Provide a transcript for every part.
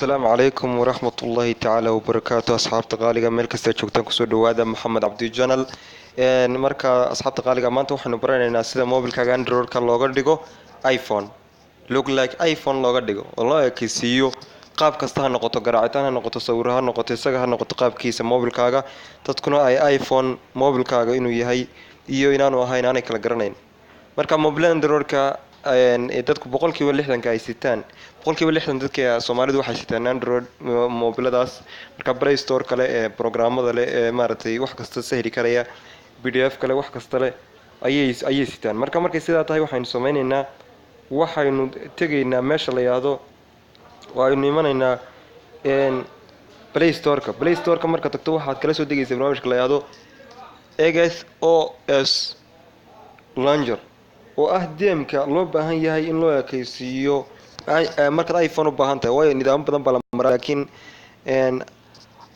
Asalaamu calaykum waraxmatullaahi tacaala wabarakaatu. Asxaabta qaaliga, meel kasta joogtaan, kusoo dhawaada Maxamed Cabdi Channel. Marka asxaabta qaaliga, maanta waxaynu baranaynaa sida mobilkaaga Androidka looga dhigo iPhone, look like iPhone looga dhigo oo loo ekeysiiyo. Qaab kasta ha noqoto, garaacitaan ha noqoto, sawiro ha noqoto, isaga ha noqoto qaabkiisa mobilkaaga, dadkuna ay iPhone mobilkaaga inuu yahay iyo inaanu ahayn aanay kala garanayn. Marka mobilada Androidka dadku 60% ay sitaan, 60% dadka Soomaalidu waxay sitaan Android mobiladaas. Marka Play Store kale ee programmada leh ee maaragtay wax kasta sahli karaya, PDF kale, wax kasta leh ayay sitaan. Marka markay sidaa tahay, waxaynu sameyneynaa, waxaynu tegaynaa meesha la yidhaahdo, waaynu imanaynaa Play Storeka. Play Storeka marka tagto, waxaad kala soo degaysaa barnaamijka la yidhaahdo XOS Launcher, oo ah themeka loo baahan yahay in loo ekeysiiyo markaad iPhone u baahan tahay, waayo nidaamo badan baa la maraa, laakiin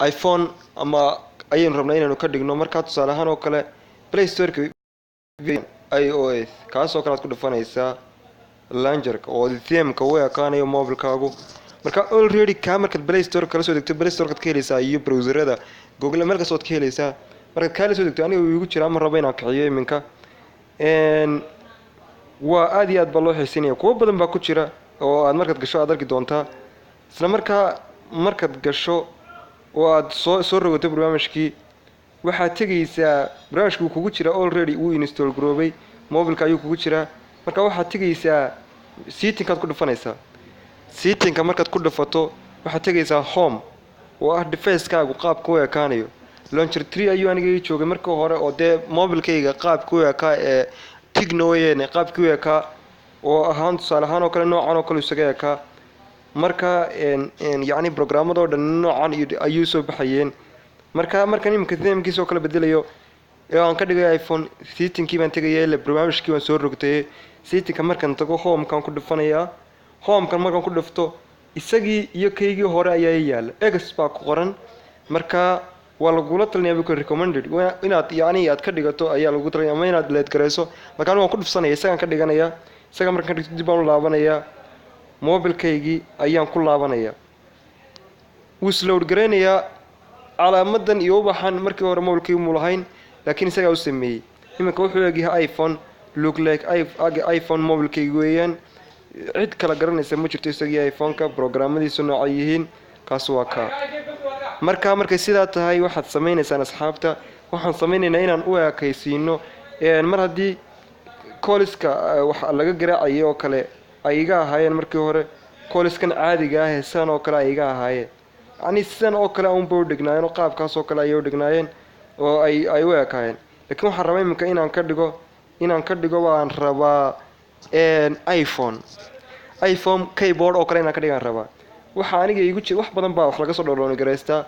iPhone ama ayaynu rabnaa inaynu ka dhigno. Markaa tusaale ahaan oo kale, Play Storeka iOS kaasoo kale aad ku dhufanaysaa launcherka oo themeka u ekaanayo mobilkaagu. Marka already kaa markaad Play Store kala soo degto, Play Storekaad ka helaysaa iyo browserada Google, meel kasta ood ka helaysaa. Markaad kaa la soo degto, aniga uu igu jiraa, ma rabo inaan kiciyo iminka. Waa aad iyo aad baa loo xiisinaya, kuwo badan baa ku jira oo aad markaad gasho aad arki doontaa. Isla markaa markaad gasho oo aad soo rogato barnaamijkii, waxaad tegaysaa barnaamijkii wuu kugu jiraa already, wuu install garoobay, mobilka ayuu kugu jiraa. Marka waxaad tegaysaa settingkaad ku dhufanaysaa. Settingka markaad ku dhufato, waxaad tegaysaa home, oo ah devicekaagu qaabka u ekaanayo. Launcher 3 ayuu aniga ii joogay markii hore, oo dee mobilkayga qaabka u ekaa ee Tecno weyne, qaabkii u ekaa oo ahaan tusaale ahaan oo kale noocan oo kale isaga ekaa. Marka yacni programmadoo dhan noocan ayuu soo baxayeen. Marka markan iminka themekiisa oo kala bedelayo ee aan ka dhigay iPhone, settingkii baan tegaya, ila barnaamijkii waan soo rogtay. Settingka markaan tago, homekan ku dhufanayaa. Homekan markaan ku dhufto, isagii iyo kaygii hore ayaa ii yaala, X baa ku qoran. Marka waa lagula talinaya, because recommended inaad yacni aad ka dhigato ayaa lagu talinaya ama inaad leed garayso. Marka anigu waan ku dhufsanaya, isagaan ka dhiganaya. Isaga markaan ka dhigto, dib baan u laabanayaa, mobilkaygii ayaan ku laabanaya, wuu isload garaynayaa. Calaamadan iyo ubaxan markii hore mobilkaygu mu lahayn, laakiin isagaa u sameeyey. Iminka wuxuu egyahay iPhone, look like iPhone mobilkaygi weeyaan. Cid kala garanaysa ma jirto isagii iPhone-ka, programmadiisu noocay yihiin. Kaas waa kaa. Marka markay sidaa tahay, waxaad samaynaysaan asxaabta, waxaan samaynaynaa inaan u ekaysiino. Mar haddii callska wax laga garaacayay oo kale ay iga ahaayeen markii hore callskan caadiga ah ee sidan oo kale ay iga ahaayeen, yacni sidan oo kale unbay u dhignaayeen oo qaabkaas oo kale ayay u dhignaayeen oo ay u ekaayeen, laakiin waxaan rabaa iminka inaan ka dhigo waan rabaa iPhone, iPhone keyboard oo kale inaan ka dhigaan rabaa. Waxa aniga igu jira wax badan baa wax laga soo download garaystaa.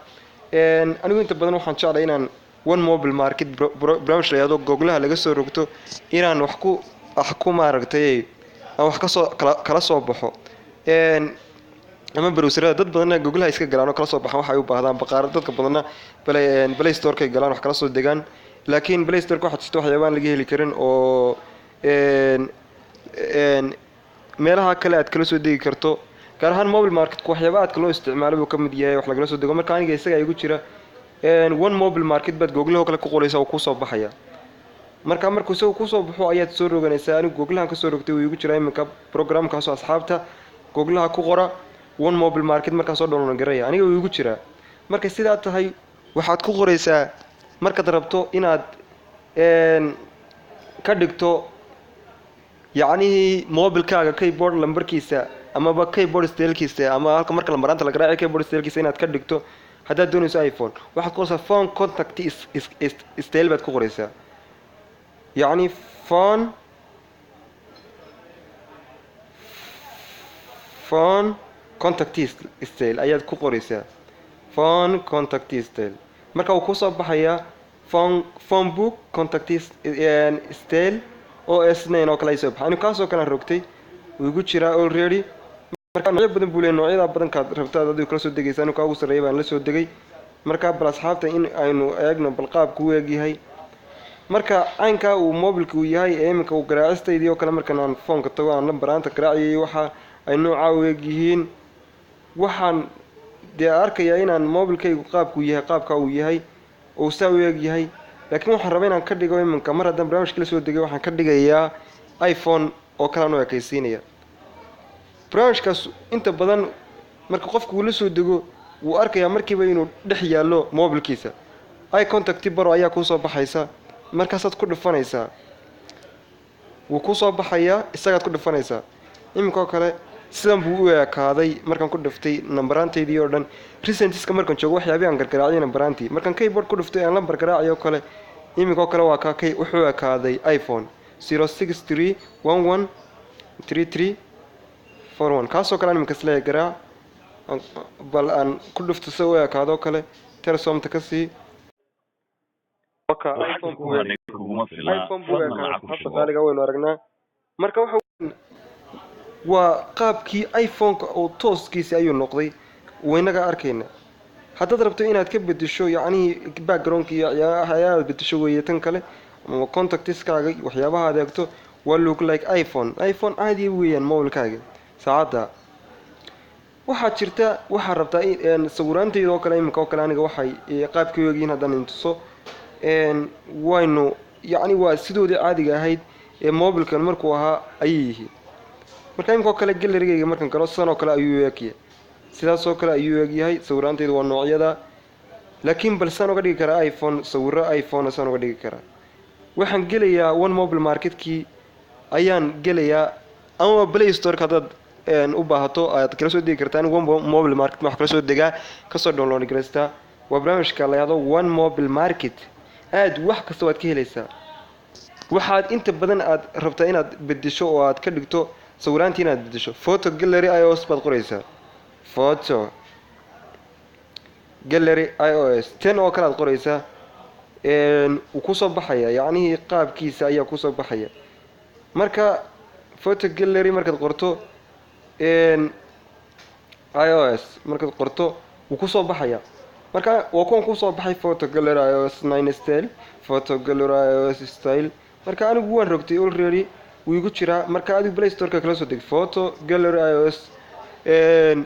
Anigu inta badan waxaan jeclay inaan One Mobile Market, barnaamij la yihahdo Googlaha laga soo rogto, inaan wax ku maaragtay aan wax kasoo kala soo baxo ama browserada. Dad badanna Googlaha iska galaan oo kala soo baxaan waxay u baahdaan. Baqaar dadka badanna Play Storekay galaan, wax kala soo degaan, laakiin Play Storeka waxaa jirta waxyaabaan laga heli karin oo meelaha kale aad kala soo degi karto. Gaar ahaan Mobile Marketku waxyaaba aadka loo isticmaalo buu ka mid yahay wax lagala soo dego. Marka aniga isaga igu jira. One Mobile Market baad Googlaha kale ku qoraysa oo kusoo baxaya. Marka markuu isagu kusoo baxo ayaad soo roganaysaa. Anigu Googlahan kasoo rogtay, wuu igu jiraa iminka programkaasoo. Asxaabta, Googlaha ku qora One Mobile Market, markaa soo download garaya, aniga wuu igu jiraa. Markay sidaa tahay, waxaad ku qoraysaa markaad rabto inaad ka dhigto yacnihii mobilkaaga keyboard lambarkiisa amaba keyboard stylekiisa, ama halka marka lambaraanta la garaacayo keyboard stylekiisa inaad ka dhigto haddaad doonayso iPhone, waxaad ku qoraysaa phone contact style baad ku qoraysaa, yacni phone contact style ayaad ku qoraysaa. Phone contact style marka uu kusoo baxayaa, phone book contact style OS 9 oo kale ay soo baxay. Anigu kaasoo kale aan rogtay, wuu igu jiraa already. Marka noocyo badan buu leeyahay, noocyada badankaad rabtaad adigu kala soo degaysa. Anigu kaa ugu sarreeya baan la soo degay. Marka bal asxaabta in aynu eegno bal qaabku u egyahay. Marka caynkaa uu mobilka uu yahay ee iminka uu garaacistaydii oo kale, markan aan foonka tago aan lambaraanta garaacayay, waxa ay noocaa u egyihiin. Waxaan dee arkayaa inaan mobilkaygu qaabku yahay, qaabka uu yahay oo saa u eg yahay, laakiin waxaan rabaa inaan ka dhigo iminka. Mar haddaan barnaamijka la soo degay, waxaan ka dhigayaa iPhone oo kalean u ekaysiinaya. Barnaamijkaas inta badan marka qofku uu la soo dego, wuu arkayaa markiiba inuu dhex yaallo mobilkiisa. iContact Pro ayaa kuusoo baxaysa, markaasaad ku dhufanaysaa, wuu kusoo baxayaa, isagaad ku dhufanaysaa. Iminka oo kale sidan buu u ekaaday markaan ku dhuftay. Nambaraantaydii oo dhan recentska markaan joogo, waxyaabihi aan gargaraaciyay nambaraantii, markaan keyboard ku dhuftay, aan lambar garaaciyo kale, iminka oo kale waa kaa kay, wuxuu ekaaday iPhone 063113341. Kaasoo kale aan iminka isleeyahay garaac, bal aan ku dhufto sida u ekaado kale. Telesomta ka sii Lacagta ku hadhay kuguma filna. iPhone buu Fadlan ekaaday. lacag ku Habka shubo. qaaliga waynu aragnaa. Marka waxa waa qaabkii iPhone-ka oo tooskiisi ayuu noqday, waynaga arkayna. Haddaad rabto inaad ka bedesho, yacnihii backgroundka iyo waxyaabaha bedesho weeye tan kale, ama contactiskaaga waxyaabaha aad eegto, waa look like iPhone, iPhone caadi weeyaan mobilkaaga. Saacadda waxaad jirta, waxaad rabtaa sawiraantayda oo kale, iminka oo kale aniga waxay qaabkii u egyihiin haddaan idin tuso, waynu yacni waa sidoodii caadiga ahayd ee mobilkan markuu ahaa ayay yihiin. Marka iminka oo kale gallerygayga markan galo, sidan oo kale ayuu egyahay, sidaas oo kale ayuu egyahay. Sawiraantaydu waa noocyada, laakiin bal saan uga dhigi karaa iPhone, sawiro iPhone saan uga dhigi karaa? Waxaan gelayaa One Mobile Marketkii ayaan gelayaa, ama Play Storeka haddaad u baahato aad kala soo degi kartaa. One Mobile Market waxaa kala soo degaa, kasoo download garaystaa, waa barnaamijka la yahdo One Mobile Market. Aad wax kasta waad ka helaysaa. Waxaad inta badan aad rabtaa inaad bedesho oo aad ka dhigto sawiraantii inaad bedesho, Photo Gallery iOS baad qoraysaa. Photo Gallery iOS 10 oo kale aad qoraysaa, wuu kusoo baxaya, yacnihii qaabkiisa ayaa kusoo baxaya. Marka Photo Gallery markaad qorto, iOS markaad qorto, wuu kusoo baxaya. Marka waa kuwan kusoo baxay: Photo Gallery iOS 9 style, Photo Gallery iOS style. Marka anigu waan rogtay already, wuu igu jiraa. Marka adigu Play Storeka kala soo deg, Photo Gallery iOS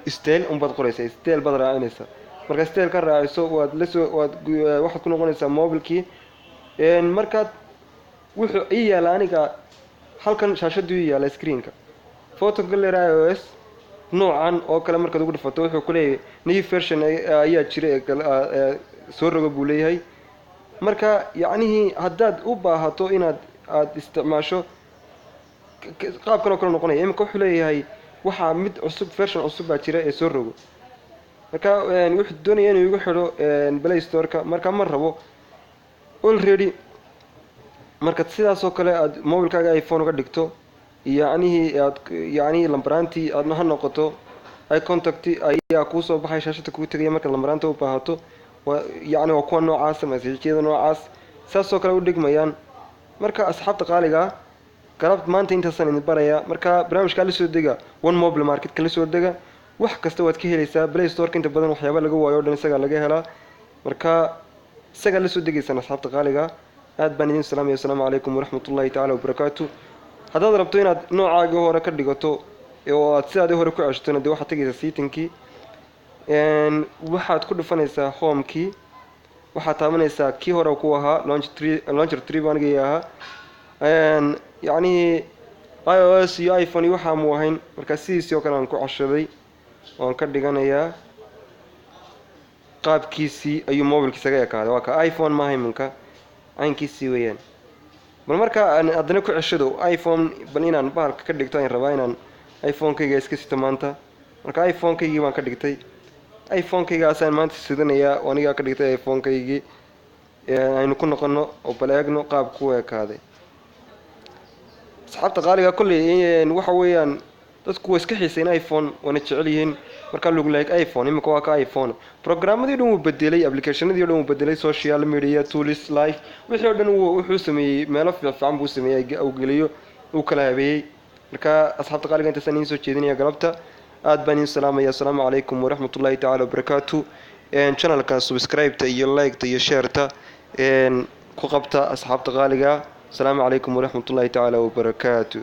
style unbaad qoraysaa, style baad raacinaysaa. Marka style ka raaciso, waad lasoo waad waxaad ku noqonaysaa mobilkii. Markaad wuxuu ii yaala aniga halkan shaashaduu ii yaala, screenka Photo Gallery iOS noocan oo kale markaad ugu dhufato, wuxuu ku leeyahay new version ayaa jira ee soo rogo buu leeyahay. Marka yacnihii haddaad u baahato inaad aada isticmaasho, qaabkan oo kale noqonaya. Iminka wuxuu leeyahay waxaa mid cusub, version cusub baa jira ee soo rogo. Marka wuxuu doonaya inuu igu xidho Play Storeka, marka ma rabo already. Marka sidaas oo kale aad mobilkaaga iPhone uga dhigto, yacnihii aad yacnihii lambaraantii aadna ha noqoto, iContact ayaa kuusoo baxay, shaashada kuu tegaya. Markaad lambaraanta u baahato, waa yacni waa kuwa noocaas, messageyada noocaas saasoo kale u dhigmayaan. Marka asxaabta qaaliga, galab maanta intaasaan idin barayaa. Marka barnaamijkaa la soo dega, One Mobile Marketka la soo dega, wax kasta waad ka helaysaa. Play Storeka inta badan waxyaaba laga waayo o dhan isagaa laga helaa, marka isagaa la soo degaysaan. Asxaabta qaaliga, aad baan idin salaamaya. Asalaamu calaykum waraxmat ullahi tacaala wabarakaatu. Haddaad rabto inaad noocaagii hore ka dhigato oo aad sidaadii hore ku ceshatona, dee waxaad tegaysaa settingkii, waxaad ku dhufanaysaa homekii, waxaad taabanaysaa kii hore ku ahaa launch tree, launcher tree baan aniga ahaa, yacnihii iOS iyo iPhone iyo waxaa mu ahayn. Marka sidiisii oo kale aan ku ceshaday waan ka dhiganayaa, qaabkiisii ayuu mobilkiisaga ekaaday. Waa ka iPhone maaha iminka, caynkiisii weeyaan. Bal marka aan haddana ku ceshado iPhone, bal inaan bahalka ka dhigto ayaan rabaa, inaan iPhone-kayga iska sito maanta. Marka iPhone-kaygii baan ka dhigtay, iPhone-kaygaasaan maanta sidanayaa oo anigaa ka dhigtay iPhone-kaygii. Aynu ku noqono oo bal eegno qaabku u ekaaday. Asxaabta qaaliga, kolley waxa weeyaan dadku waa iska xiiseyn iPhone, waana jecel yihiin. Marka look like iPhone iminka waa ka iPhone. Programmadii dhan wuu bedelay, applicationadii o dhan wuu bedelay, social media tools, live, wixii o dhan wuxuu sameeyey, meelo fiican buu sameeyey, uu geliyo, uu kala habeeyey. Marka asxaabta qaaliga, intaasaan idiin soo jeedinaya galabta. Aad baan idiin salaamaya. Asalaamu calaykum waraxmat ullahi tacaala wabarakaatu. Channelka subscribe-ta iyo like-ta iyo share-ta ku qabta, asxaabta qaaliga. Asalaamu calaykum waraxmat ullahi tacaala wabarakaatu.